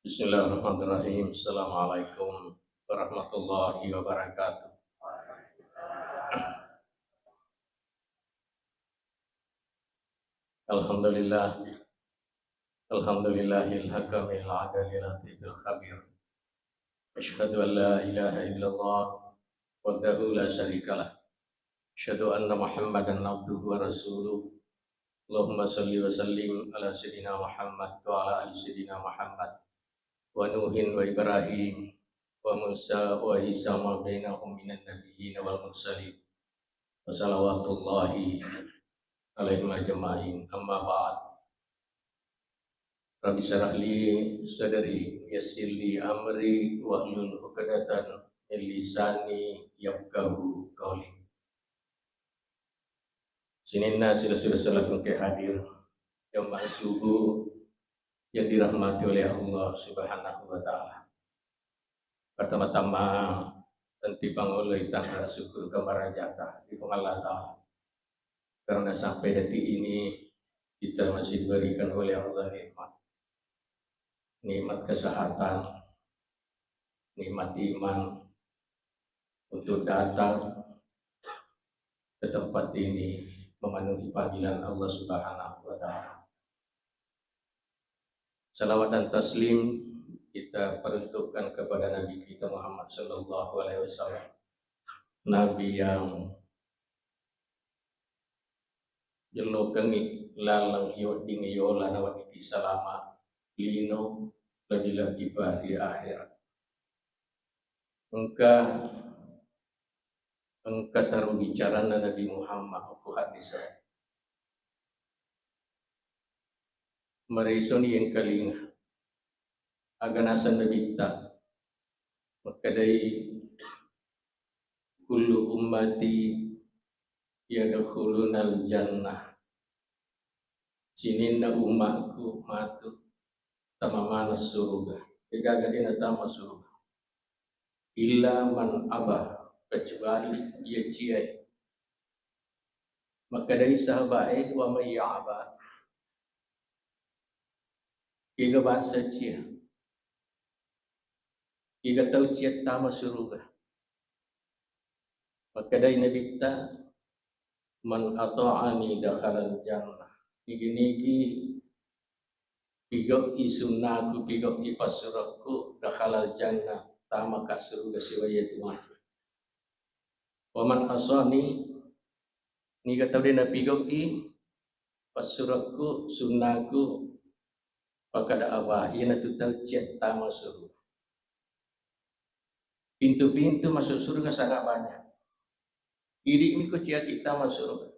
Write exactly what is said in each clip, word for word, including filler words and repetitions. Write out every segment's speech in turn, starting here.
Bismillahirrahmanirrahim. Assalamualaikum warahmatullahi wabarakatuh. Alhamdulillah. Alhamdulillahil hakamil adalil latifil khabir. Asyhadu an la ilaha illallah wahdahu la syarikalah. Asyhadu anna Muhammadan abduhu wa rasuluh. Allahumma salli wa sallim ala Sayyidina Muhammad wa ala ali Sayyidina Muhammad. Wa Nuhin wa Ibrahim wa Musa wa Isa ma bainahum minan nabiyyin wal mursalin. Wa salawatullahi alaihim ajma'in. Amma ba'd. Rabbi syrah li sadri, yassir li amri, wahlul uqdatan min lisani yafqahu qawli. Sininna sila-sila selaku ke hadir, jamaah subuh yang dirahmati oleh Allah Subhanahu wa Ta'ala. Pertama-tama, tentu pangoloi tanda syukur kepada jata di Puang Allah Ta'ala. Karena sampai detik ini, kita masih diberikan oleh Allah nikmat. Nikmat kesehatan, nikmat iman untuk datang ke tempat ini memenuhi panggilan Allah Subhanahu wa Ta'ala. Salawat dan taslim kita peruntukkan kepada Nabi kita Muhammad sallallahu alaihi wasallam. Nabi yang jellokengngi laleng yodding yola nawedding salama lino, lebih-lebih pada akhirat. Engka, engka taru bicaranna Nabi Muhammad, okko hadis. Maresoni engkalinga. Aga naseng Nabitta, makkedai, "Kullu ummati yadkhulunal jannah." Sininna ummakku matu tama maneng suruga. Degaga de natama suruga. Illa man aba, kecuali iya ciai. Makkedai sahabae, "Wa may ya'ba?" Kega bangsa cia? Kega tau cia tama suruga? Makkedai Nabitta, "Man ata'ani dakhalal jannah." Nigi-nigi pigau'i sunnaku, pigau'i passurakku, dakhalal jannah, tamaka suruga sibawa iya tu matu. Wa man asani, niga tau de napigau'i passurakku, sunnaku, faqad aba, iyanatu tau cia tama suruga. Pintu-pintu masuk surga sangat banyak. Idi'mi ko cia kita masuk surga.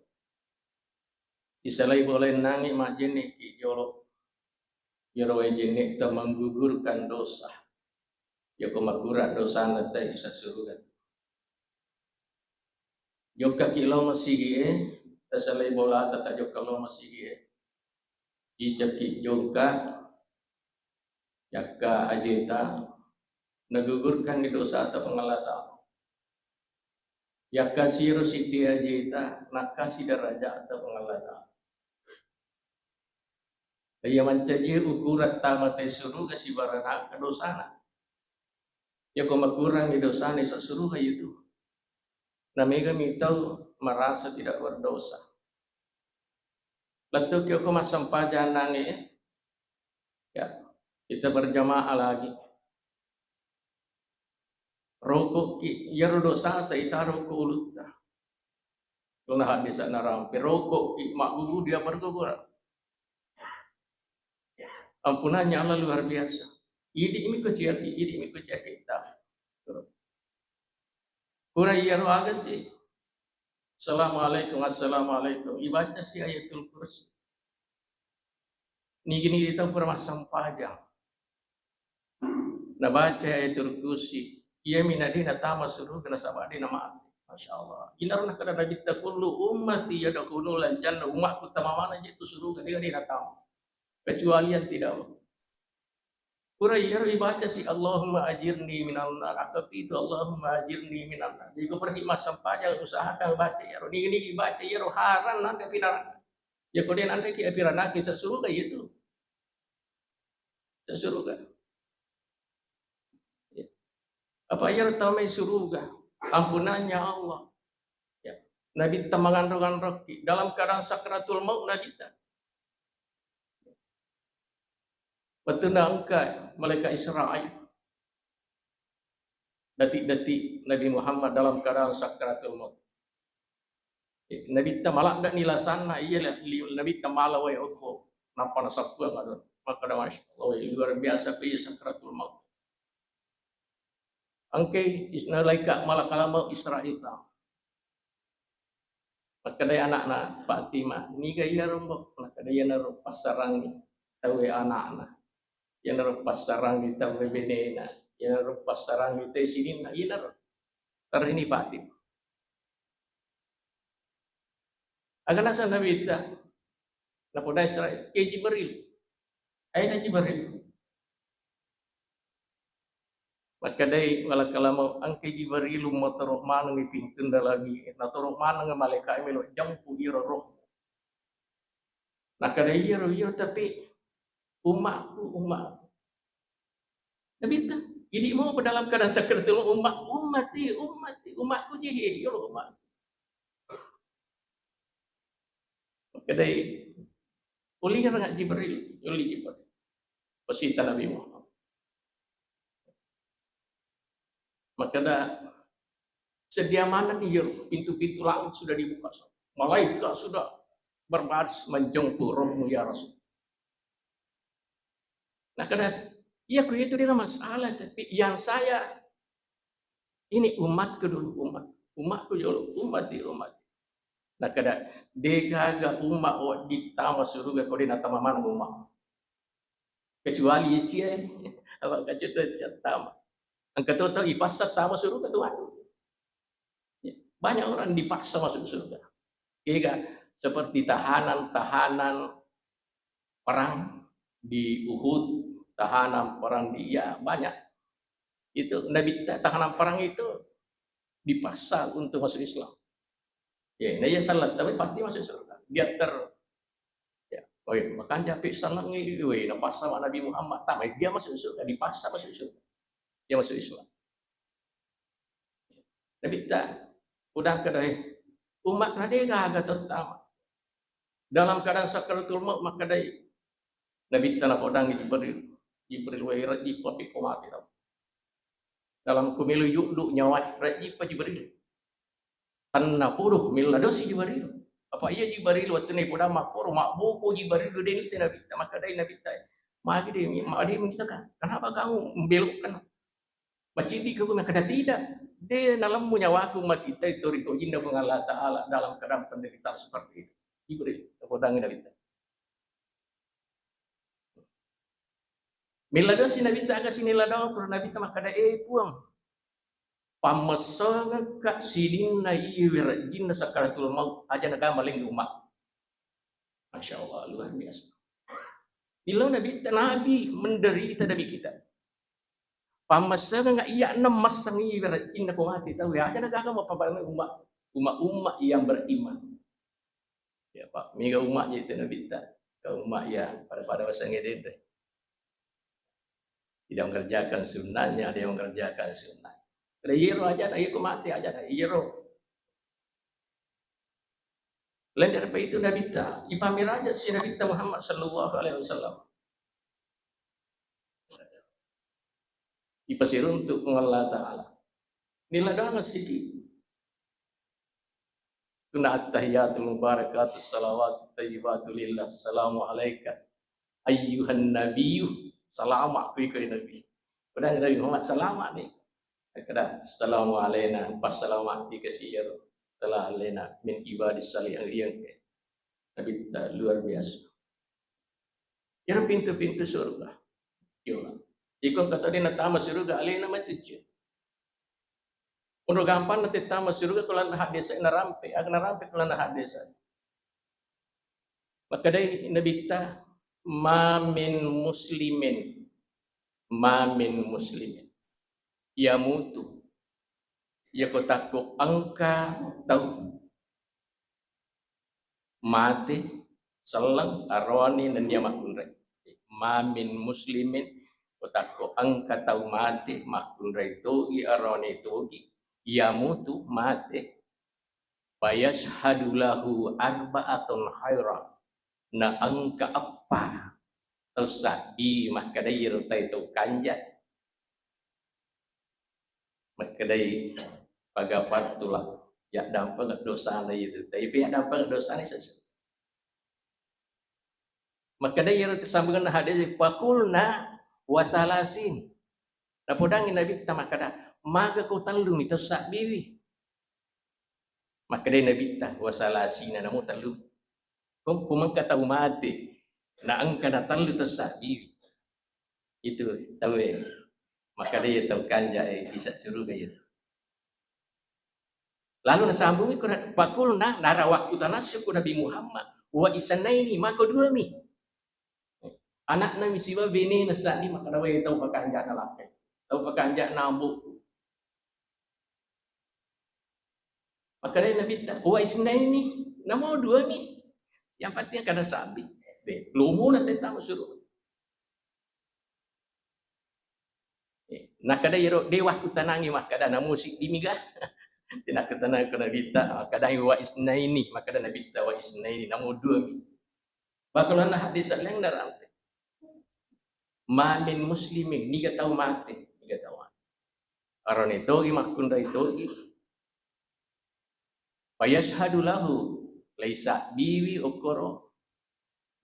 Isalai bolaennangngi majjenneki jolo. Iyaro wae jennetta menggugurkan dosa. Yako makurang dosana te isa suruga. Jokkaki lao masigie, tasalai bolata tajokka lao masigie. Cicakki jongka, yakka ajeta, nagugurkangngi dosata Puang Allah Ta'ala. Yakka siro siti ajeta, nakkasi darajatta Puang Allah Ta'ala. Iya mancaji ukurang tamate suruga sibaranaka dosana. Yako makurangngi dosana isa suruga itu. Namegami tau merasa tidak berdosa. Lettuki okko massempajang nangnge, ya, kita berjamaah lagi. Rokokki, iyaro dosata itaro ko ulutta. Tuna hadis narampe, rokokki, magguguru dia bergugurang. Ampunannya Allah luar biasa. Idi'mi ko ciaki, idi'mi ko ciaki ta. Pura iyaro aga si. Assalamualaikum, assalamualaikum. Ibaca si Ayatul Kursi. Nigi-nigi tau pura massempajang. Nabaca Ayatul Kursi. Iyami na de natama suruga nasaba de namate. Masya Allah. Inaro nakkeda Nabitta, "Kullu ummati yadkhulul jannah." Umakku tama maneng je tu suruga, de, de natama. Kecuali yang tidak mau. Pura iyaro ibaca si, "Allahumma ajirni minan nar." Akka pitu, "Allahumma ajirni minan nar." Jadi ko pergi massempajang, usahakan baca iyaro. Nigi-nigi baca iyaro, harang nanti api neraka. Ya ko de nanti ki api neraka, isa suruga itu. Isa suruga. Apa iyaro tau mai suruga, ampunannya Allah. Ya. Nabitta manganro-nganrokki dalam keadaan sakratul maut, Nabitta. Wettunna engka malaikat Israil, detik-detik Nabi Muhammad dalam keadaan sakratul maut. Nabitta maladde'ni lasanna, iya li-, li-, Nabitta mala wae okko, nappa nasappuang ado. Makkeda, "Masya Allah, luar biasa ko iya sakratul maut." Engkai is-, malaika malakal maut Israil tama. Makkedai anakna Fatimah, "Niga iyaro, Mbok?" Nakkeda, "Iyanaro passarangngi tauwe anakna, iyanaro passarangngi tauwe benena, iyanaro passarangngi tauwe sininna, iyanaro." Terrini Fatimah. Aga naseng Nabitta? Napoda Israil, "Ke Jibril." "Aina Jibril?" Makkedai malakal maut, "Engka Jibril, matoro manengngi pintunna lagi, natoro maneng malaika melo jangku iro roh." Nakkeda, "Iyaro, iyaro, tapi umatku, umatku." Nabitta, idi mau dalam keadaan sakratul maut, "Umma-, ummati, ummati, umatku je, iyaro umat." Makkedai, "Ulireng Jibril, uli Jibril." Pasita Nabi Muhammad. Makkeda, "Sedia maneng iya, pintu-pintu langit sudah dibuka. Malaikat sudah berbaris menjemput rohmu, ya Rasul." Nakkeda, "Iya, ku itu dia masalah, tapi yang saya ini umatku dulu, umat. Umatku dulu, umat di umat." Nakkeda, "Degaga umat wedding tama suruga ko de natama maneng umat. Kecuali icie, apa kacuta tama. Engka to tau ipaksa tama suruga tuh." Banyak orang dipaksa masuk surga. Kega seperti tahanan-tahanan perang di Uhud, tahanan perang di, ya, banyak. Itu Nabi, tahanan perang itu dipaksa untuk masuk Islam. Ya, nah, ya salah, tapi pasti masuk surga. Dia ter, ya, oh iya, makanya pi salah ngi, weh, napaksa Nabi Muhammad, tapi dia masuk surga, dipaksa masuk surga. Dia masuk Islam. Nabitta, udah kedai, umat na degaga tau tama. Dalam keadaan sakaratul maut, makkedai Nabitta, napodangi Jibril, "Jibril, wai, rejjipa pi ko mate tau. Dalam kumelo yuddu nyawa, rejjipa Jibril." Tennapodo, mella dosi Jibril. Apa iya Jibril, wettunna ipodang makkoro, mabboko Jibril, de nite Nabitta, makkedai Nabitta, "Magi de, ma-, de mitaka? Kenapa kamu membelokkan?" Maciddi ko makkeda, "Tidak, de nalemmu nyawaku matitai to ri tojinna Puang Allah Ta'ala dalam keadaan penderitaan seperti itu." Jibril, napodangi Nabitta. Mella dosi Nabitta, aga sinella doang, pura Nabitta makkeda, "Eh, Puang, pammessengekka sininna iye werejjinna sakaratul maut, aja naga malengge umat." Masya Allah, luar biasa. Bilang Nabitta, Nabi menderita demi kita. Pammassengengnga iya'na massengngi werejjinna ko mate tau, aja nagaga mappabarengngi umma, umma-umma yang beriman. Ya, Pak, mega umma je itu Nabitta. Ke umma ya pada-pada massengngi dende. Tidak mengerjakan sunnahnya, ada yang mengerjakan sunnah. Kada iyero aja, ayo ko mate aja, iyero. Lain daripada itu Nabitta, ipamiraja si Nabitta Muhammad sallallahu alaihi wasallam. Ipasiruntuk Puang Allah Ta'ala. Nila danga sidi. Tuna attahiyatul mubarakatus salawatut tayyibatu lillah. Assalamu alaika ayyuhan nabiyyu. Salama kui koi Nabi. Udah Nabi Muhammad salama nih. Kada, "Assalamu alaina, passalama tika siyaro, sala alaina min ibadis salihin." Iya, Nabitta luar biasa. Iyaro pintu-pintu surga. Yo. Iko kata dia natama surga, alena matuju. Udah gampang nanti tama surga kalau anda hadis narampe, akan narampe kalau anda hadis. Makkedai Nabitta, "Ma min muslimin, ma min muslimin yamutu." Yako takko engka tau mate, selleng, aroni nennia makkunrai. Ma min muslimin, Takko engka tau mate, makkunrai togi, arone togi, iya mutu mate. Fayashhadu lahu arba'atun khaira. Na engka eppa tau sabbi makkedai iyaro tau kanja. Makkedai, "Faghafartu lah, yaddampeng dosana itu." Tapi yaddampeng dosana sese. Makkedai iyaro sambunganna hadis, "Faqulna wa salasin." Napodangi Nabitta makkeda, "Maga ko tellumi tau sabbiwi?" Makkedai Nabitta, "Wa salasina, namo tellu." Ko, ko mengka tau mate, na engka na tellu tau sabbiwi. Itu tauwe. Makkedai tau kanja e, isa suruga itu. Lalu nasambungi, "Faqulna," nara wakkutanassi ko Nabi Muhammad, "Wa isnaini, mako duami?" Anakna mi sibawa benena sadi makkeda, "Wai, tau pakanja na lakkai. Tau pakanja na amboku." Makkedai Nabitta, "Wa isnaini, namo duami. Yang penting kada sabbi." De, lomona tetta masuru. Eh, nakkeda iyaro, "De wakkutanangi makkeda, namo siddimi ga." De nakkutanangi ko Nabitta, makkedai, "Wa isnaini," makkeda Nabitta, "Wa isnaini, namo duami." Bakalana hadis laing narante. "Ma min muslimin," niga tau mate, niga tau mate. Arone togi, makkunrai togi. "Fayashhadu lahu," laisabbiwi okkoro,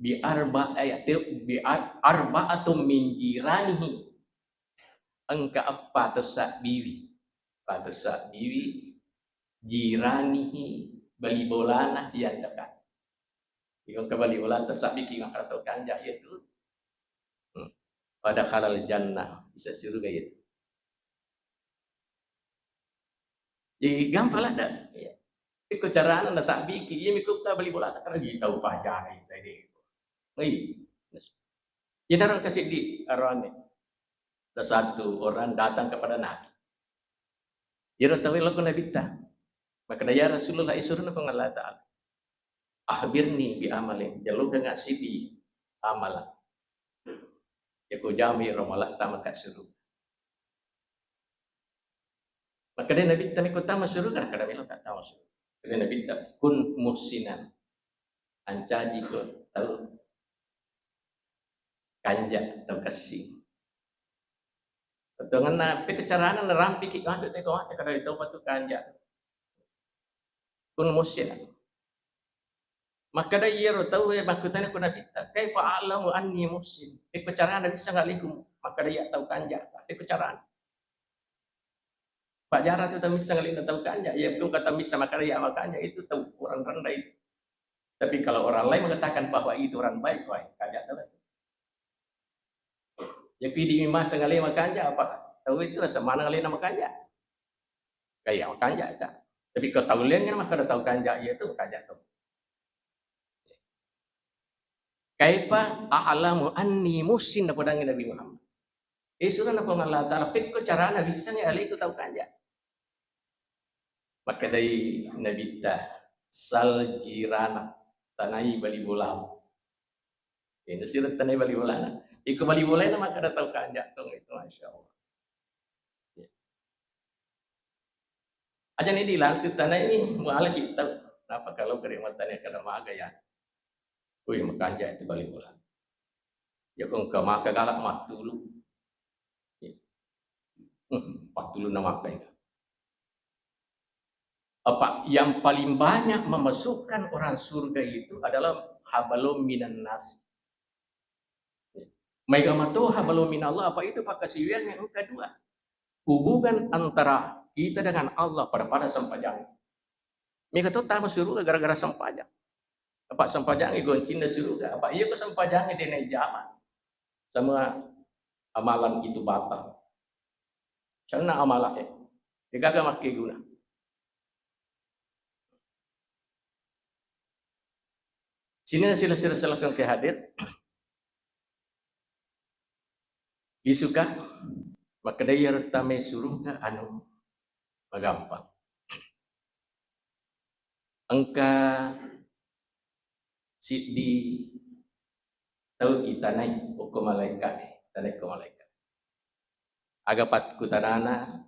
"bi arba-, eh, te-, bi ar-, arba'atum min jiranihi." Engka eppa tau sabbiwi. Eppa tau sabbiwi, jiranihi, bali bolana yang dekat. Iko engka bali bolata sabbiki makkeda tau kanja iyatu. Hmm. Fadakhalal jannah, isa suruga iyatu. Jadi gampang ladde. Iya. Iko carana nasabbiki, iya miko engka bali bolata karena tau pajari tadi. Iya. Inaro engka siddi aroane. Ada satu orang datang kepada Nabi. Iyaro tauwe lao ko Nabitta. Makkeda, "Ya Rasulullah, isurona Puang Allah Ta'ala. Akhbirni bi amalin, jalukanga siddi amala. Yako jamai romalatta maka suruga." Makkeda Nabitta, "Miko tama suruga?" Nakkeda, "Melo tama suruga." Makkeda Nabitta, "Kun muhsinan." Ancaji ko tau kanja, tau kessing. Tongenna, pekko carana narampiki matu teko mate kada tau patu kanja. Kun muhsin. Makkeda iyaro tauwe makkutana ko Nabitta, "Kaifa a'lamu anni muhsin?" Pekko carana bisa ngaliku makkeda iya tau kanja. Pekko carana. Pajara tu tamissa ngalina tau kanja, iya tu kata missa makkeda iya makanja itu tau orang rendah itu. Tapi kalau orang lain mengatakan bahwa itu orang baik, wah, kanja terus. Ya pidi masa ngalih makanja apa? Tau itu rasa mana ngalih makanja? Kayak makanja itu. Tapi kalau tau lain kan makkeda tau kanja, iya tu kanja tu. "Kaifa a'lamu anni muhsin?" napodangi Nabi Muhammad. Eh, surana Puang Allah Ta'ala, "Pekko carana bissangi aleku tau kanja?" Makkedai Nabitta, "Sal jirana, tanai bali bolamu." Ini sira tanai bali bolana. Iko bali bolana makkeda tau kanja tong itu, Masya Allah. Aja ni di langsung tanai ni, mualaki tau. Napa kalau kere matanya kada maga ya? Wih, makanja itu bali bola. Ya kong ke maka galak matulu. Hmm, matulu na maka itu. Apa yang paling banyak memasukkan orang surga itu adalah hablum minan nas. Maega mato hablum minallah, apa itu pakkasiwiang yang kedua. Hubungan antara kita dengan Allah pada, pada sempajang. Mega to tama suruga gara-gara sempajang. Apa sempajang goncinna suruga. Apa iya ko sempajang de naijama. Sama amalan itu batal. Sanna amalan e. Degaga makkeguna. Sini sila-sila silakan ke hadir. Isuka, makkedai iyaro tamai suruga anu magampang. Engka siddi tau itanai okko malaikat, tanai ko malaikat. Aga pakkutanana,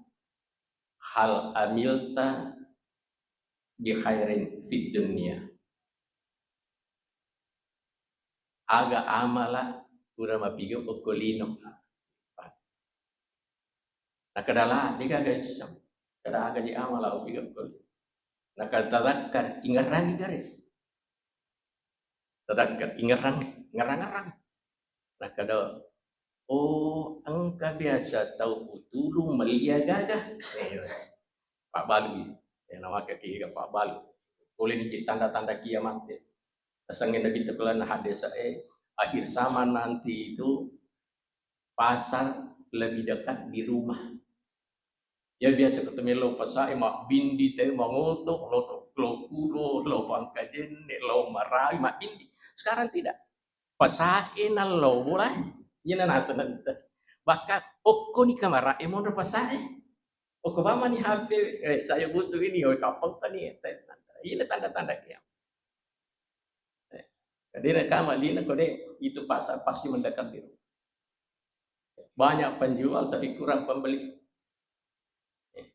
hal amilta bi khairin fid dunya? Aga amala pura mapigau okko lino? Nakada la, degaga isseng. Kada aga ji amala upigau okko lino. Nakada tadakkar, ingerrangi gare. Tadakkar, ingerrang, ngerrang-ngerrang. Nakada, oh, engka biasa tau utulung melli agaga. Eh, pabbalu. Eh, namaka kiga pabbalu. Boleh niki tanda-tanda kiamat. Nasengnge Nabitta kullana haddese'e, akhir zaman nanti itu pasar lebih dekat di rumah. Ya, biasa ketemu lo pasar, eh, mabbindi te, mangoto, lo to, lo kulo, lo pangkajenne, lo marawi, mabbindi. Sekarang tidak. Pasar e nallo bola, iyana naseng Nabitta. Bahkan okko ni kamara e monro pasar e. Okko mama ni H P, eh, saya butuh ini, oh, kapang tani, eh, iyana tanda-tanda kiamat. Eh, jadi nakama lino kode itu pasar pasti mendekat di rumah. Banyak penjual tapi kurang pembeli. Eh,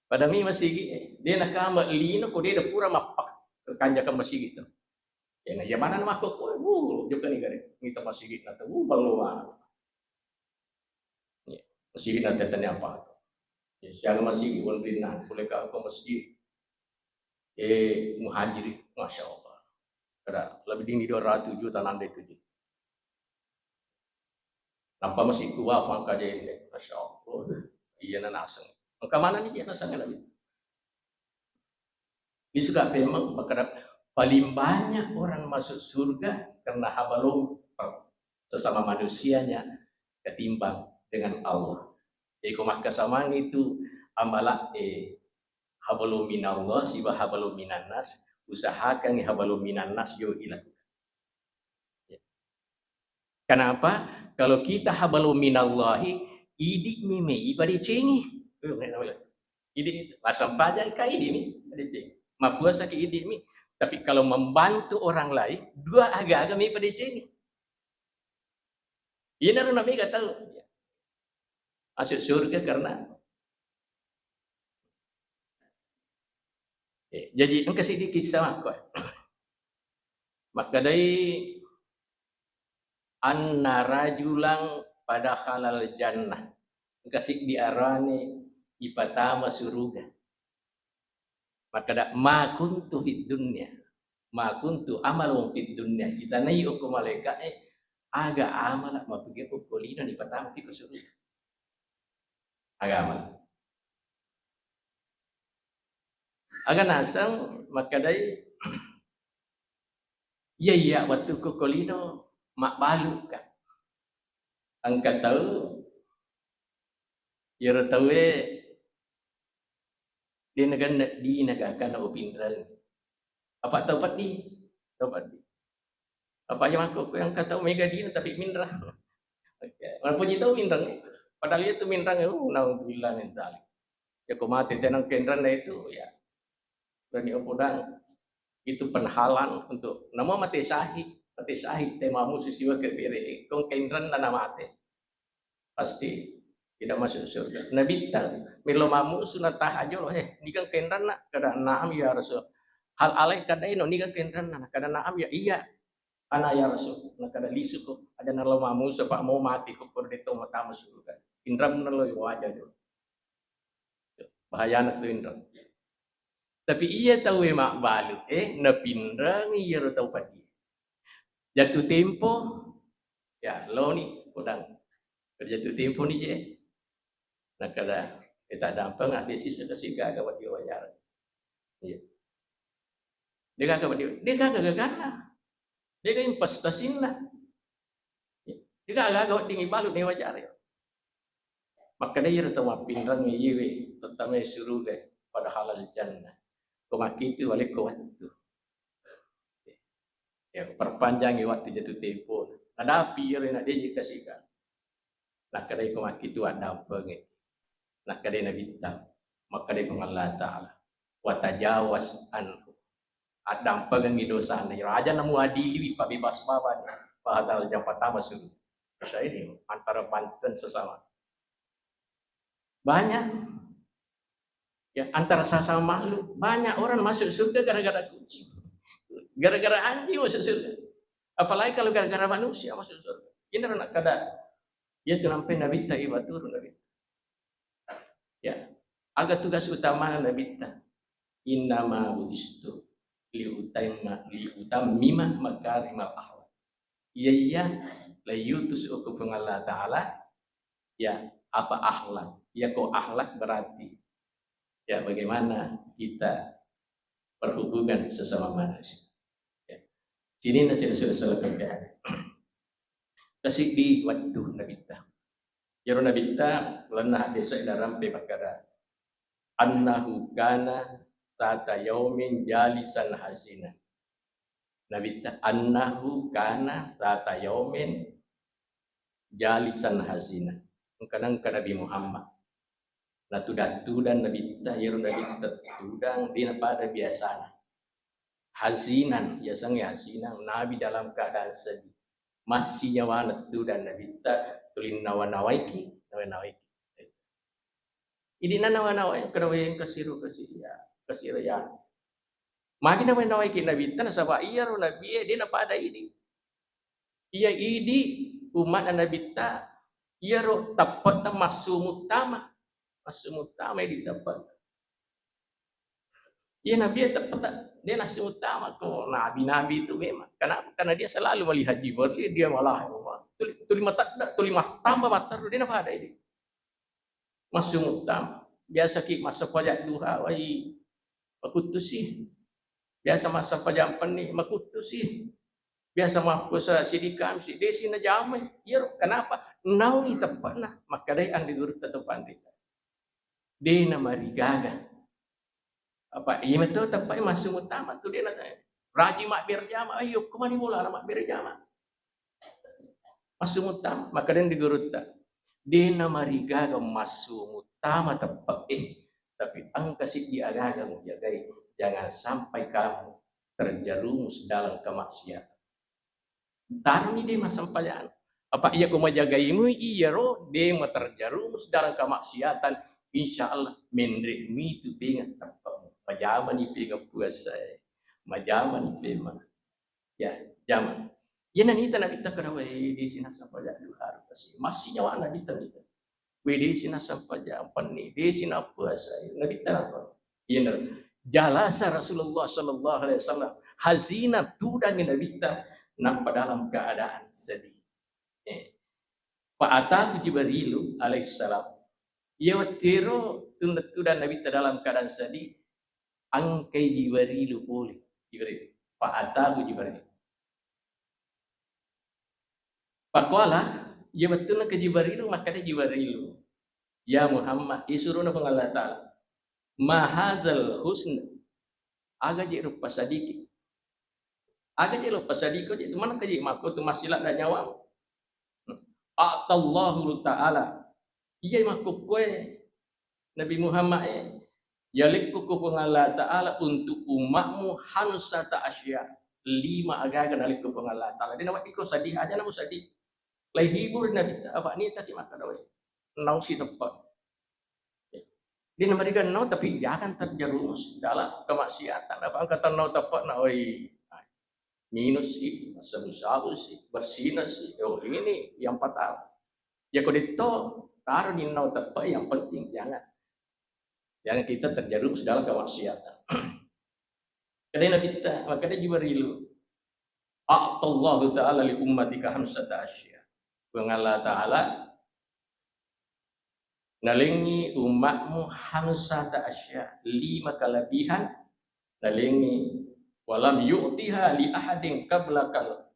pada mi masigi, eh, de nakama lino kode de pura mappak kanjaka masigi tu. Eh, na iya mana makko ko, uh, jokka ni gare, mita masigi na tu, uh, ballo mana. Iya. Masigi na tetenya apa? Ya, siaga masigi, wonrinna, boleh ka apa masigi? Eh, muhajiri, masya Allah. Kada lebih dini dua ratus juta nanda itu ji. Nampa masigi ku wa pangkajenne, masya Allah. Iya na naseng. Engka mana ni iya naseng lagi? Ini suka memang berkata, paling banyak orang masuk surga karena habalom sesama manusianya ketimbang dengan Allah. Jadi, ko makkasamang itu amala, eh, habalom minallah siba habalom minannas, usahakan habalom minannas jo ilakukan. Ya. Kenapa? Kalau kita habalom minallahi, idi mi mei padecengi. Idi, massempajang ka idi mi padecengi. Mappuasa ki idi mi. Tapi kalau membantu orang lain, dua aga-aga mi padecengi. Iyana ro na mega tau masuk surga karena, eh, jadi engka sedikit kisah makko. Makkedai anna rajulan pada halal jannah. Engka siddi arane ipatama suruga. Makkeda, "Ma kuntu fid dunya, ma kuntu amalu fid dunya." Itanai okko malaika'e, aga amala mapige okko lino ni patama ki ko suruga. Aga amala. Aga naseng makkedai, "Iya, iya, wettu ko ko lino mabbalu ka." Engka tau, iyaro tauwe de nagenna dina gakana upinreng. Apa tau peddi? Tau peddi. Apa aja makko ko engka tau mega dina tapi minreng. Oke. Walaupun itu minreng, padahal itu minreng, uh, naudzubillah min dzalik. Ya, ko mate tenang kenrenna itu, ya, berani opodang. Itu penghalang untuk, namun mate syahid, mate syahid, te mamu sisiwa ke pere, kong kenrenna na mate. Pasti tidak masuk surga. Nabitta, melo mamu sunat taha jolo, eh, nikang kenrenna, kada naam ya Rasul. Hal alai kada ino, nikang kenrenna, kada naam ya, iya. Ana ya Rasul, na kada lisu ko, ada nalo mamu, sebab mau mati ko, kode to matama surga. Inram nalo waja jolo. Bahayana tu inreng. Tapi iya tauwe mabbalu, eh, napinrengi iyaro tau peddi. Jatuh tempo, ya, loni, kodang. Jatuh tempo ni je. Nakada, eh, tak dampeng, ada sisa kasih gaga buat dia wajar. Iya. Dia gaga buat dia, dia gaga gaga. De'ga investasinna. De'ga aga-aga wedding ibalu newa jari. Makkeda iyaro tau mappinreng iyewe, tettamai suruga, pada halal jannah. Ko makkitu walekko wettu. Ya, perpanjangi waktu jatuh tempo. Nadapi iyaro na de'ji kasiga. Nakkedai ko makkitu addampengi. Nakkedai Nabitta, makkedai Puang Allah Ta'ala, "Wa tajawaz anhu." Addampengengngi dosana. Iro aja namu adiliwi, pabebas bawani. Padahal jam pertama suruh. Saya ini antara Banten sesama. Banyak. Ya, antara sesama makhluk, banyak orang masuk surga gara-gara kucing. Gara-gara anjing masuk surga. Apalagi kalau gara-gara manusia masuk surga. Ini nak kada. Ya, tu nampai Nabitta iwa turun Nabi. Ya. Aga tugas utama Nabitta? Innama buistu liutamma liutammima makarimal akhlak. Iya, iya, la yutus uku Puang Allah Ta'ala, ya, apa akhlak? Ya, kok akhlak berarti, ya, bagaimana kita berhubungan sesama manusia. Ya. Sini nasi sudah salah kerjaan. Kasi di waktu Nabitta. Jero Nabitta, lenna hadis dalam pe makkada, "Annahu kana sata yaumin jalisan hasina." Nabitta, "Annahu kana sata yaumin jalisan hasina." Engka-, engka Nabi Muhammad. Natudang-tudang Nabitta, iyaro Nabitta tudang, de napada biasana. Hasinan, yasengnge hasinan, Nabi dalam keadaan sedih. Massi nyawana tudang Nabitta, tuli nawa-nawaiki, nawa-nawaiki. Idi nanawa-nawai, kada wae kasiro kasi-, ya, kasiro ya. Magi nawa-nawaiki Nabitta, nasaba iyaro Nabi e, de napada idi. Iya idi umma'na Nabitta, iyaro teppe'ta massu muttama. Massu muttama idi teppe'ta. Iya Nabi e teppe'ta, de nassu muttama ko nabi-nabi itu memang. Kenapa? Karena dia selalu melihat Jibril, dia malah tuli, tuli matedde, tuli mattamba matteru, de napada idi. Massu muttama. Biasaki massempajang duha, wai, makuttusi. Biasa massempajang penni, makuttusi. Biasa mappuasa siddi Kamisi, desi najamai. Iyaro kenapa? Nawi teppe'na. Makkedai anre gurutta to panrita. De namarigaga. Apa iya meto teppe'e massu muttama tu de na-, rajin mabbere jama, ayo, ko mani bolana mabbere jama. Massu muttama, makkedai anre gurutta. De namarigaga massu muttama teppe'e, tapi engka siddi agaga mujagai, jangan sampai kamu terjerumus dalam kemaksiatan. Taroni de massempajang. Apa iya ko majagaimu iyaro de materjerumus dalam kemaksiatan, insya Allah menre mitu penga teppe'mu. Majamani penga puasae. Majamani penga. Ya, jama. Iya nanita Nabitta kada wae desi nassempajang duha rupa si. Massi nyawana Nabitta nita. Wé, dési nassempajang penni, dési nappuasai. Nabitta nappa. Iya, na-, jalasa Rasulullah sallallahu alaihi wasallam. Hazina tudangi Nabitta, nappa dalam keadaan sedih. Eh. Fa atahu Jibrilu alaihissalam. Iya wettiro tunda-, tudang Nabitta dalam keadaan sedih, engkai Jibrilu pole. Jibril. Fa atahu Jibril. Faqala, iya wettunna ke Jibrilu, makkeda Jibrilu, "Ya Muhammad," isuruna Puang Allah Ta'ala, "ma hadzal husn?" Aga je rupa sadiki? Aga je rupa sadiko je, mana kaji makko tu masih ladda nyawa? A'tallahu Ta'ala. Iya makkukkoe Nabi Muhammad e, yalekko ko Puang Allah Ta'ala untuk umatmu khamsata asya, lima agaga nalekko Puang Allah Ta'ala. Dena waddiko sedih aja namu sedih. Lai hibur Nabi, apa ni tadi maka doi. Nau si tepat. Dena mariga nau, tapi jangan terjerumus dalam kemaksiatan. Apa angkatan nau tepat na oi. Minus sih, sabu-sabu sih, bersina sih. Oh, ini yang pertama. Ya, ko detto, taro ninnau teppe, yang penting jangan. Jangan kita terjerumus dalam kemaksiatan. Kada Nabitta, makkeda Jibrilu, "A'tallahu ta'ala li ummatika khamsata asya." Puang Allah Ta'ala nalengi umatmu khamsata asya, lima kelebihan nalengi, "Walam yu'tiha li ahadin qablakal."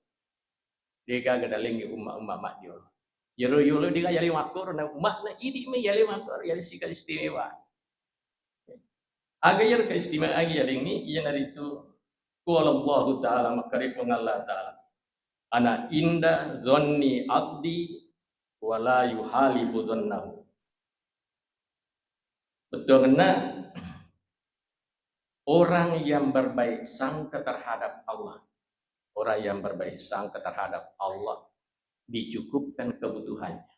Degaga nalengi umma-umma maddiolo. Yero yolo dega yale makkoro, na umma'na idi me yale makkoro, yale sikali istimewa. Aga yero keistimewaan aga yalengi, iyanaritu qala Allahu Ta'ala, makkeda Puang Allah Ta'ala, "Ana inda dhanni abdi wa la yukhalifu dhannahu." Bettuanna, orang yang berbaik sangka terhadap Allah, orang yang berbaik sangka terhadap Allah dicukupkan kebutuhannya.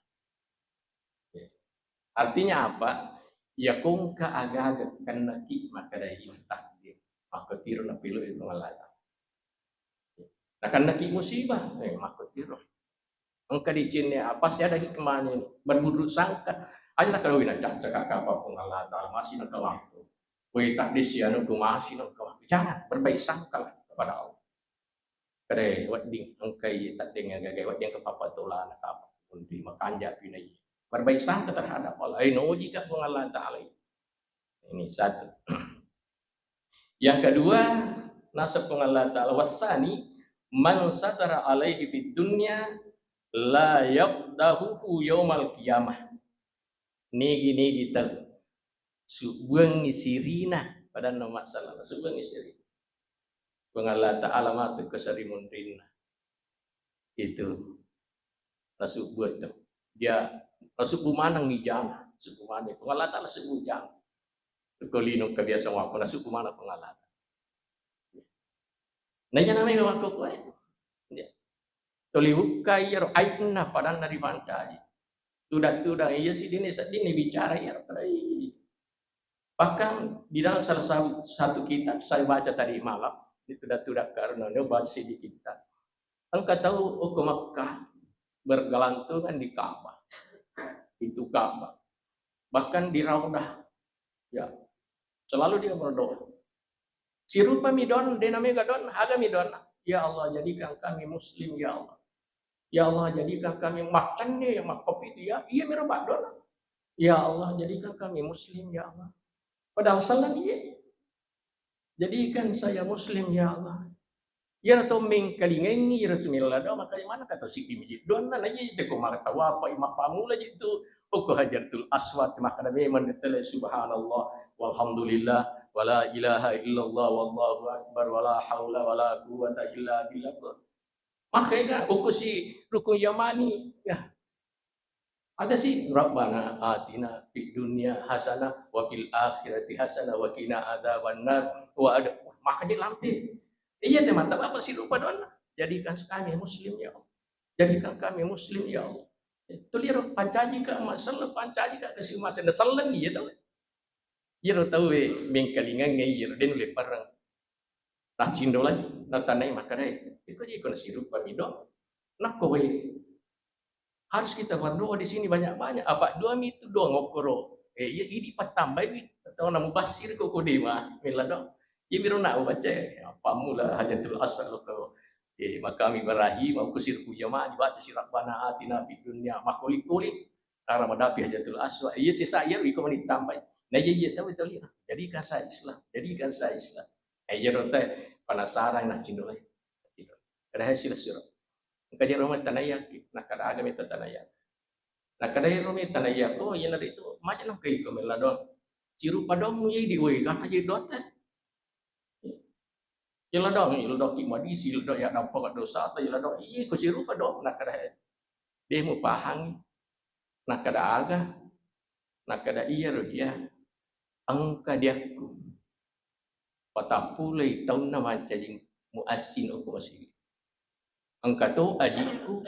Ya. Artinya apa? Ya kongka agaga kennaki makkeda iyya takdir. Makkotiro napiloi Puang Allah Ta'ala. Nakennaki musibah, eh, makkotiro. Engka dicinne, pasti ada hikmahnya ini. Berburuk sangka. Aja tak kalau wina cakcak apa Puang Allah Ta'ala masih nengka waktu. Woi tak desi anu ku masih nengka waktu. Jangan, berbaik sangkalah kepada Allah. Kade wedding engkai taddeng agaga wedding ke papa tolana kapa. Untuk makanja pinai. Berbaik sangka terhadap Allah. Eh, noji ka Puang Allah Ta'ala. Ini satu. Yang kedua, nasab Puang Allah Ta'ala, wasani, man satara alaihi fid dunya la yafdahuhu yaumal qiyamah. Nigi-nigi tau subbuangngi sirina, padanna masalah, subbuangngi sirina. Puang Allah Ta'ala matu ke sari munrinna. Itu nasubbu itu. Dia nasubbu maneng ijana, subbu maneng. Puang Allah Ta'ala subbu ijana. Ko lino kebiasaan wakko nasubbu maneng Puang Allah Ta'ala. Nah, jangan main wakko kowe. Ya. Toli bukka iyaro aibna padanna ripancaji. Tudang-tudang iya sidini seddini bicara iyaro. Bahkan di dalam salah satu, satu kitab saya baca tadi malam, di tudang-tudang karena dia baca sedikit kitab. Engka tau okko Makkah bergelantungan di Ka'bah. Itu Ka'bah. Bahkan di Raudah. Ya. Selalu dia berdoa. Sirupa mi don, de namega don, aga mi don. Ya Allah, jadikan kami muslim, ya Allah. Ya Allah, jadikan kami maccenne yang makkopi itu ya. Iya mi don. Ya Allah, jadikan kami muslim, ya Allah. Padahal salah dia. Jadikan saya muslim, ya Allah. Iyaro to mengkalingengi iyaro to mella doa, maka mana kata sipi miji doanna, na iya te ko mara tawapa, mappammula ji tu, okko Hajarul Aswad, makkada memang ditele, subhanallah, walhamdulillah, wala ilaha illallah, wallahu akbar, wala haula wala quwwata illa billah. Maka ega okko si rukun yamani, ya. Ada si, "Rabbana atina fid dunya hasanah wa fil akhirati hasanah wa qina adzabannar." Wa ada, maka dia lampe. Iya, te mantap apa si rupa doanna? "Jadikan kami muslim, ya Allah. Jadikan kami muslim, ya Allah." Itu liro pancaji ka, masalah pancaji ka, kasi masa na sellen iya tau. Iyaro tauwe mengkalingangnge iyaro de nulle pareng. Naccindo lagi, natanai makkedai, "Iko ji ko nasirupa mi do." Nakko we, harus kita berdoa di sini banyak-banyak. Apa doa mi itu doa ngokkoro. Eh, iya, idi pattambai mi. Atau namu basir ko ko dewa, mella do. Iya miro na baca. Apa mula Hajarul Aswad lo ko. Eh, makam Ibrahim, aku sirku jamaah dibaca si Rabbana atina fid dunya. Makoli-koli. Ara madapi Hajarul Aswad. Iya, sesa iya, iko mani tambai. Nah, iya, iya, tahu, tahu, iya. Jadikan saya Islam. Jadikan saya Islam. Eh, iya, ro, teh, penasaran, nah, cindole. Kada hai sila siro. Engka jero mai tanaya, nah, kada aga meta tanaya. Nah, kada ero mai tanaya, oh, iya, nari itu, macam nang kayak iko mela doang. Ciru padong, iya, di, woi, kan aja dote. Iya, ladang, iya, ladang ki madisi, ladang ya dampak dosa, atau iya, ladang, iya, ko sirupa dong, nakkeda, de mupahangi, nakkeda aga, nakkeda, iya ro dia, engka diakku, patappulei taunna mancaji muassin okko masigi. Engka to adikku,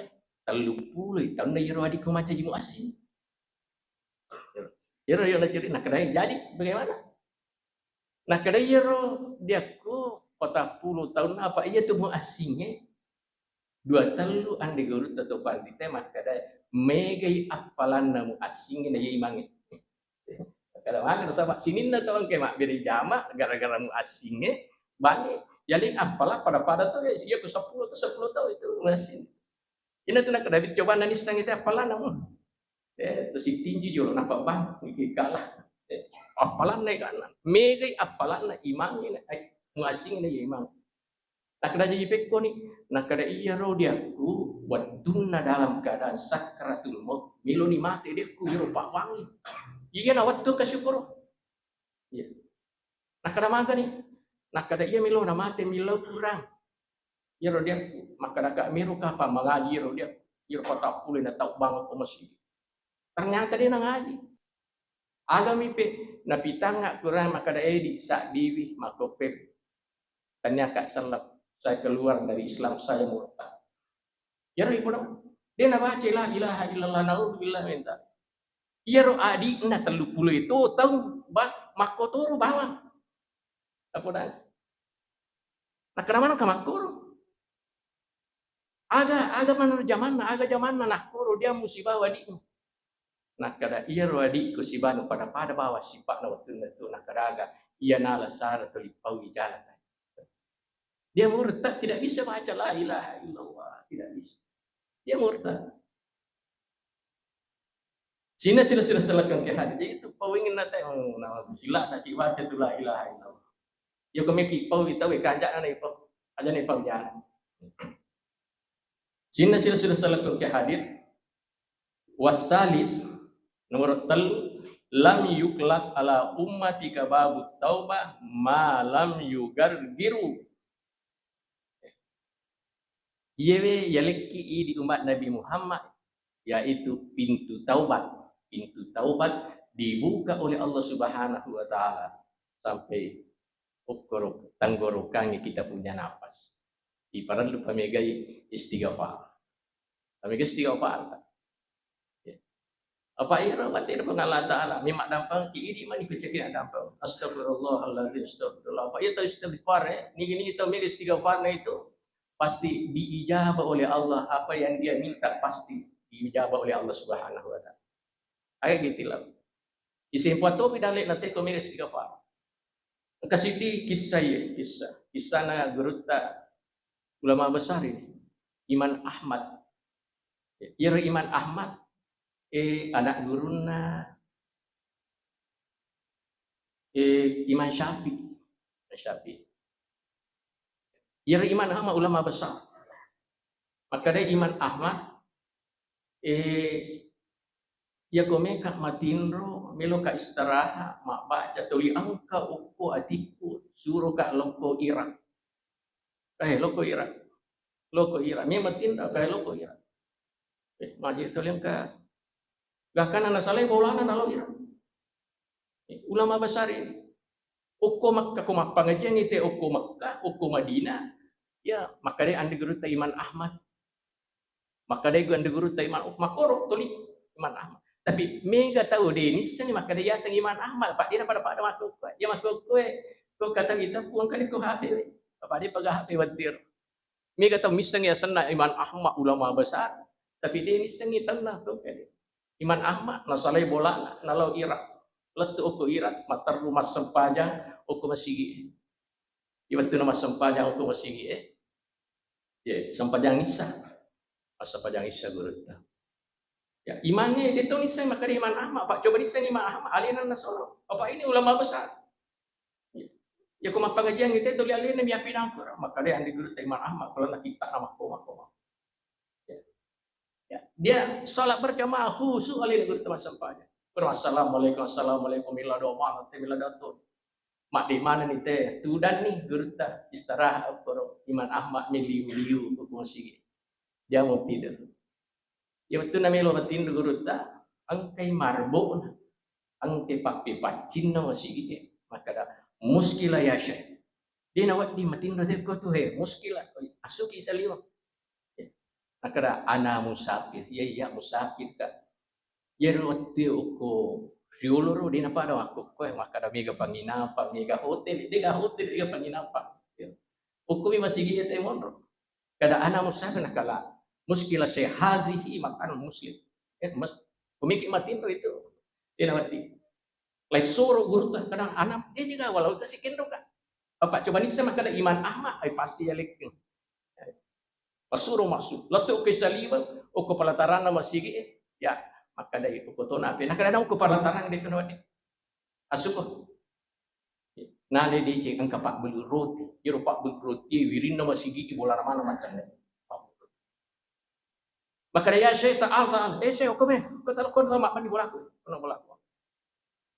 telluppulei taunna iyaro adikku mancaji muassin. Iyaro, iyaro nacerita, nakkeda, jadi bagaimana? Nakkeda, iyaro diakku patappulo taunna, apa iya tu muassingnge dua tellu ande gurutta to pandita makkeda, megai appalanna muassingnge na iya imangnge. Makkeda, maka nasaba sininna tau engka mabbere jama gara-gara muassingnge, bangngi. Jadi appala pada-pada to, iya ku seppulo to, seppulo tau itu muassing. Ina tu nakkeda, coba nanissengngi te appalanna mu. Eh, to sittinju jolo, nappa bang, iki kalah. Eh, appalanna ikana. Megai appalanna, imangngi na, ai, muassingngi na iya imang. Nakkeda jaji pekkoni, nakkeda, iyaro diakku, wettunna dalam keadaan sakratul maut, meloni mate diakku, iyaro pawangi. Iya na wettu engka syukuru. Iya. Nakkeda magani, nakkeda, iya melo na mate millau kurang. Iyaro diakku, makkeda ka mero kapang mangaji iyaro diakku, iyaro patappulo na tau bang ko masigi. Ternyata de nangaji. Agami pe napitangnga Quran makkeda, edi saddiwi makkope. Tania ka selleng, saya keluar dari Islam, saya murtad. Iyaro ipodo. De nabaca la ilaha illallah, naudzubillah minta. Iyaro adi'na telluppulo itu taung ba-, makkotoro bawang. Apa dan? Nakkeda maneng ka makkoro. Aga, aga maneng jamanna, aga jamanna nakkoro dia musibawa adi'mu. Nakkeda, "Iyaro adi'ku sibanu pada-pada bawa sipa'na wettunna tu." Nakkeda, "Aga, iya nala sara tuli pau ijala tadi." Dia murtad, tidak bisa baca la ilaha illallah, tidak bisa. Dia murtad. Sina sila sila sila kengke hadis. Jadi itu pau ingin nate, oh, nama sila nanti baca tu la ilaha illallah. Yo kami ki pau itu, eh, kanjak nana ipau. Aja nih pau jana. Sina sila sila sila kengke hadis. Wasalis, nomor tellu, "Lam yuklak ala ummatika babut taubah ma lam yugargiru." Iyewe yalekki idi umat Nabi Muhammad, yaitu pintu taubat. Pintu taubat dibuka oleh Allah Subhanahu wa Ta'ala sampai okkoro-, tenggorokangi kita punya napas. Iparellu pamegai istighfar. Pamegai istighfar. Ya. Apa iro mate Puang Allah Ta'ala, memang dampeng ki idi mani kucekina dampeng. Astagfirullahaladzim, astagfirullah. Apa iya tau istighfar, eh? Nigi-nigi tau mega istighfar na itu, pasti diijabah oleh Allah. Apa yang dia minta pasti diijabah oleh Allah Subhanahu wa Ta'ala. Ayo gitu lah. Isimpuan topi dalek nanti kau mega istighfar. Engka siddi kissa iye, kissa. Kissana gurutta ulama besar ini, Iman Ahmad. Iyaro Iman Ahmad, eh, anak gurunna, eh, Imam Syafi'i. Imam Syafi'i. Iyaro Iman Ahmad ulama besar. Makkeda Iman Ahmad, eh, iyako meka matinro, meloka istirahat, mabbaca toli engka okko atikku, suroka lokko Irak. Eh, lokko Irak. Lokko Irak. Mie matinro, kae lokko Irak. Eh, maje toli engka. Gakana nasalai bolana nalo Irak. Eh, ulama besar ini. Okko Makkah, ko mappangajiang ite okko Makkah, okko Madinah, ya, makkeda ande gurutta Imam Ahmad. Makkeda gue ande gurutta Imam, oh, makkoro toli Imam Ahmad. Tapi mega tau de nissengi makkeda yaseng Imam Ahmad, pak dena pada-pada makkokkoe. Ya makkokkoe, ko kata kita puang kali ko H P we. Apa dia paga H P watir. Mega tau misseng yasenna Imam Ahmad ulama besar, tapi de nissengi tenna to kali. Imam Ahmad nasalai bolana, nalau Irak. Lettu okko Irak, matteru massempajang okko masigi. Iya, wettuna massempajang okko masigi, eh. Ye, sempajang Isya. Massempajang Isya gurutta. Ya, imangnge de to nisseng makkeda Imam Ahmad, pak coba nisseng Imam Ahmad, alena nasoro. Apa ini ulama besar. Ya, ko mappangajiang ite tuli alena miapi nampura. Makkeda ande gurutta Imam Ahmad, kalau nak kita nama koma koma. Ya. Ya, dia salat berjamaah khusyuk alena gurutta massempajang. Assalamualaikum, assalamualaikum, mila doa mana, te mila dato. Madde manenni te, tudanni gurutta istirahat okkoro Imam Ahmad meliu-liu ko masigi. Dia mau tidur. Ya wettunna melo matinro gurutta, engkai marbona, engkai pappepaccinna masigi e, makkeda, "Muskila ya Syekh." De nawedding matinro te ko tu he, muskila, asuki saliwa. Makkeda, "Ana musafir." Iya, iya, musafir ka. Iyaro wettu okko riolo ro, de napada makkokkoe, makkeda mega panginapang, mega hotel, de ga hotel, de ga panginapang. Ya. Okko mi masigi iya te monro. Kada ana musafir nakala. Muskila sehadhihi makan muslim. Eh, mas, kumiki matinro itu. De nawedding. Lai soro gurutta kadang anak, eh, juga walau kasih kendong, Kak. Apa coba nisseng makkeda Imam Ahmad, ai pasti ya lekkeng. Pasuro masuk. Lettu okko saliwa, okko pelataranna masigi, eh, ya, makkeda okko tona ape. Nah, kadang okko pelataran de tona wadi. Asuko. Nale deceng engka pabbeli roti. Iyaro pabbeli roti, wirinna masigi, bolana mana macam. Makkeda, "Ya Syekh, ta'al, ta'al." "Eh, Syekh, okko me, ko talo ko sama mani bolaku." Kono bolaku.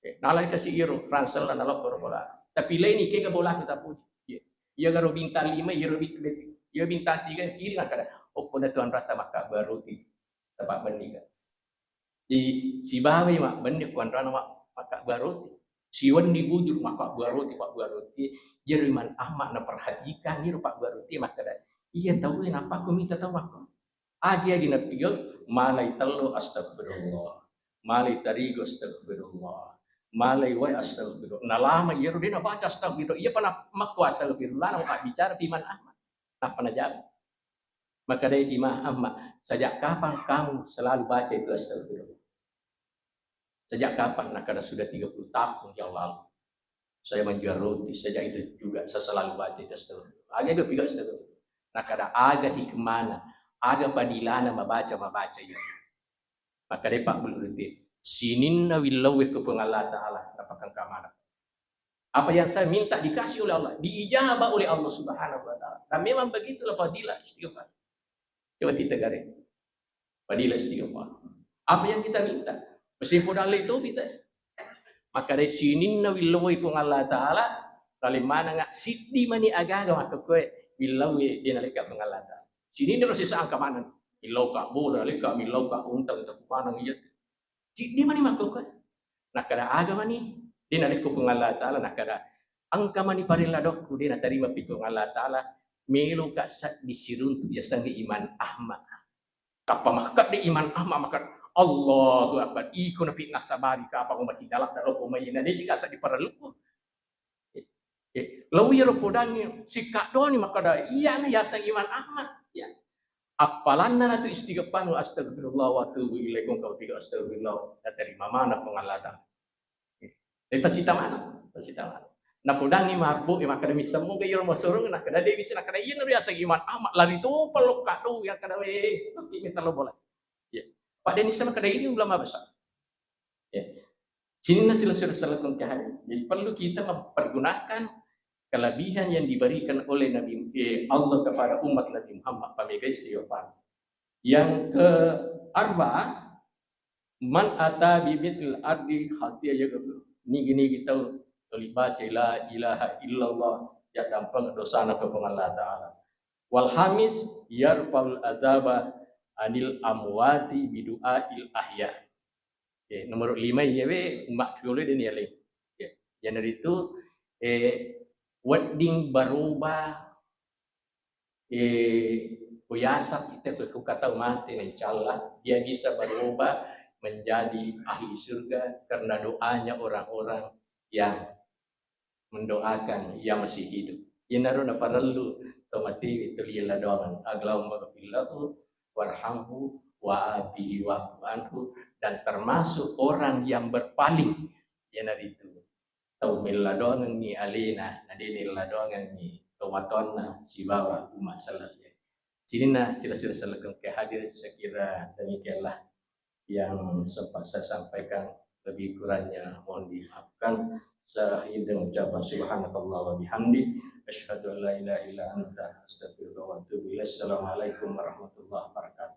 Eh, nalai kasi iro, ransel na nalo koro bola. Tapi laini kega bolaku tapuji. Iya. Iya garo bintang lima, iya ro bit-, iya bintang tiga, iri nakada. Okko na tuan rata maka baru ti. Tempat benih kan. Di sibawai mak benih kuan rana mak, maka baru ti. Siwan di bujur maka baru ti, pak baru ti. Jadi man ahmak na perhatikan iro pak baru ti maka da. Iya tahu kenapa aku minta tahu aku. Agi-agi napigau, malai tello, astagfirullah. malai tarigu astagfirullah, malai wae astagfirullah. Nalama iyaro de' nabaca astagfirullah. Iyapa na-, makko astagfirullah, na mabbicara pi Imam Ahmad. Nappa najawab. Makkedai Imam Ahmad, "Sejak kapan kamu selalu baca itu astagfirullah?" "Sejak kapan?" Nakkeda, "Sudah tiga puluh tahun, ya Allah. Saya menjual roti, sejak itu juga saya selalu baca itu astagfirullah." Aga itu piga astagfirullah. Nakkeda, "Aga hikmana, aga padilana mabaca, mabaca itu?" Makkedai Pak Burhanuddin, "Sininna willauwe ko Puang Allah Ta'ala, napakangka maneng." Apa yang saya minta dikasih oleh Allah, diijabah oleh Allah Subhanahu wa Ta'ala. Dan memang begitulah fadilah istighfar. Coba kita gare. Fadilah istighfar. Apa yang kita minta? Mesti podang le tobi ta. Makkedai, "Sininna willauwe Puang Allah Ta'ala, naleng manengnga siddi mani agaga makkokkoe willauwe de' nalekka Puang Allah Ta'ala. Sininna ro sesa angka maneng. Millauka bola, nalekka millauka unta, unta kupaneng iya." Siddi mani makkokkoe. Nakkeda, "Aga mani?" "De' nalekko Puang Allah Ta'ala." Nakkeda, "Engka mani parella doangku de' natarima pi Puang Allah Ta'ala, meloka seddi siruntu yasengnge Imam Ahmad." Tappa makkedde Imam Ahmad makkeda, "Allahu Akbar, iko napi nasabari kapang umacci jalak daro ko mai na de' jika seddi parelluku." Eh, eh, lao iyaro podangnge sikkaddoni makkeda, iyana yaseng Imam Ahmad. Ya. Appalanna natu istighfar, "Astagfirullah wa atubu ilaih," kong kau tiga astagfirullah, naterima maneng Puang Allah Ta'ala. Eh, eh, tasita maneng, tasita maneng. Napodangngi mabbu, eh, makkeda, "Misseng moga iyaro masurung?" Nakkeda, "De' misseng." Nakkeda, "Iyana riaseng Imam Ahmad, lari topa lo kaddo, ya kada we, tapi minta lo bola." Ya. Pada nisseng makkeda, "Ini ulama besar." Ya. Sininna silessureng sellekku engka hadir. Jadi perlu kita mempergunakan kelebihan yang diberikan oleh Nabi, eh, Allah kepada umat Nabi Muhammad, pamegai siyopan. Yang kearba'a, "Man ata bi mithlil ardi khatiyah yaghfir." Nigi-nigi tau tuli baca la ilaha illallah, ya dampeng dosana ke Puang Allah Ta'ala. Wal khamis, "Yarfa'ul adzaba anil amwati bidu'ail ahya." Oke, nomor lima iyawe umma' riolo de' nialeng. Oke, iyanaritu, eh, wedding berubah, eh, ko yaseng ita ko, ko kata mate, insya Allah dia bisa berubah menjadi ahli surga karena doanya orang-orang yang mendoakan yang masih hidup. Iyanaro naparellu to mate tuli ladongeng. Allahumma ghfir lahu warhamhu wa afihi wa'fu anhu, dan termasuk orang yang berpaling, iyanaritu tau melladongengngi alena, na de' nelladongengngi tomatoanna sibawa umma' selleng. Sininna silessureng sellekku engka hadir, saya kira demikianlah yang sempat saya sampaikan, lebih kurangnya mohon dimaafkan. Saya akhiri dengan ucapan subhanakallah wa bihamdi, asyhadu an la ilaha illa anta, astaghfiruka wa atubu ilaik. Assalamualaikum warahmatullahi wabarakatuh.